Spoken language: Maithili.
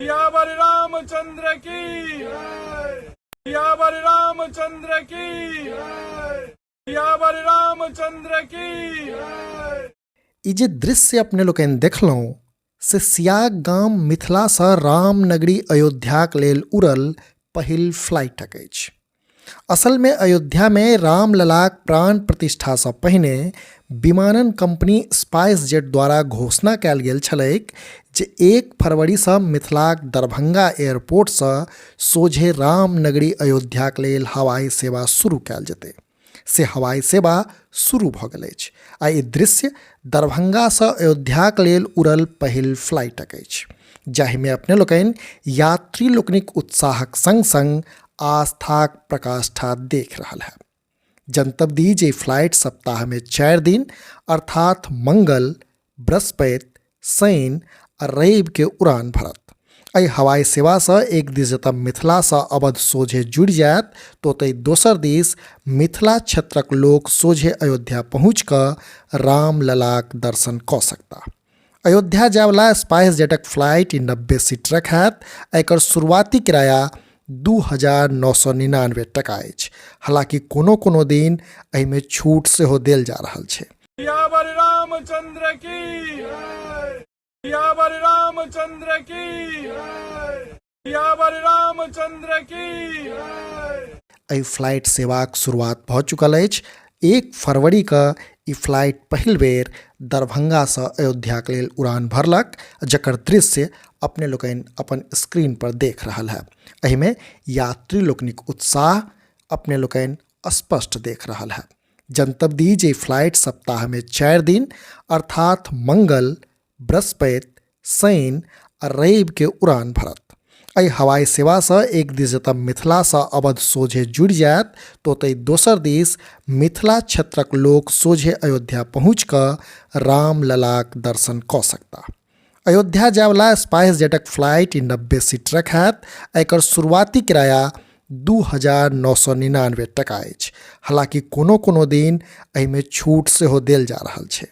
सियावर रामचंद्र की सियावर रामचंद्र की सियावर रामचंद्र की। ई जे दृश्य अपने लोकनि देखलहुँ से सियाग गाम मिथिलासँ रामनगरी अयोध्याक लेल उड़ल पहिल फ्लाइटक अछि। असलमे अयोध्यामे रामललाक प्राण प्रतिष्ठासँ पहिने विमानन कंपनी स्पाइस जेट द्वारा घोषणा कयल गेल छलैक जे 1 फरवरीसँ मिथिलाक दरभंगा एयरपोर्टसँ सोझे रामनगरी अयोध्याक लेल हवाई सेवा शुरू कयल जेतै। से हवाई सेवा शुरू भऽ गेल अछि आ ई दृश्य दरभंगासँ अयोध्याक लेल उड़ल पहिल फ्लाइटक अछि, जाहिमे अपने लोकनि यात्री लोकनिक उत्साहक संग संग आस्थाक प्रकाष्ठा देख रहल है। जनतब दी जे फ्लाइट सप्ताहमे 4 दिन अर्थात मंगल, बृहस्पति, शनि आ रवि के उड़ान भरत। एहि हवाई सेवासँ एक दिस जतऽ मिथिलासँ अवध सोझे जुड़ि जायत तऽ ओतहि दोसर दिस मिथिला क्षेत्रक लोक सोझे अयोध्या पहुँचि कऽ रामललाक दर्शन कऽ सकता। अयोध्या जायवला स्पाइस जेटक फ्लाइट ई 90 सीटरक हैत आ एकर शुरुआती किराया 2999 टका अछि। हालांकि कोनो कोनो दिन एहिमे छूट सेहो देल जा रहल छै। सियावर रामचंद्र की सियावर रामचंद्र की सियावर रामचंद्र की। एहि फ्लाइट सेवाक शुरुआत भऽ चुकल अछि। 1 फरवरी के ई फ्लाइट पहिल बेर दरभंगासँ अयोध्याक लेल उड़ान भरलक, जकर दृश्य अपने लोकनि अपन स्क्रीन पर देख रहल है। एहिमे यात्री लोकनिक उत्साह अपने लोकनि स्पष्ट देख रहल है। जनतब दी जे फ्लाइट सप्ताहमे 4 दिन अर्थात मंगल, बृहस्पति, शनि आ रवि के उड़ान भरत। एहि हवाई सेवासँ एक दिस जतऽ मिथिलासँ अवध सोझे जुड़ि जायत तऽ ओतहि दोसर दिस मिथिला क्षेत्रक लोक सोझे अयोध्या पहुँचि कऽ रामललाक दर्शन कऽ सकता। अयोध्या जायवला स्पाइस जेटक फ्लाइट ई 90 सीटरक हैत आ एकर शुरुआती किराया 2999 टका अछि। हालांकि कोनो कोनो दिन एहिमे छूट सेहो देल जा रहल छै।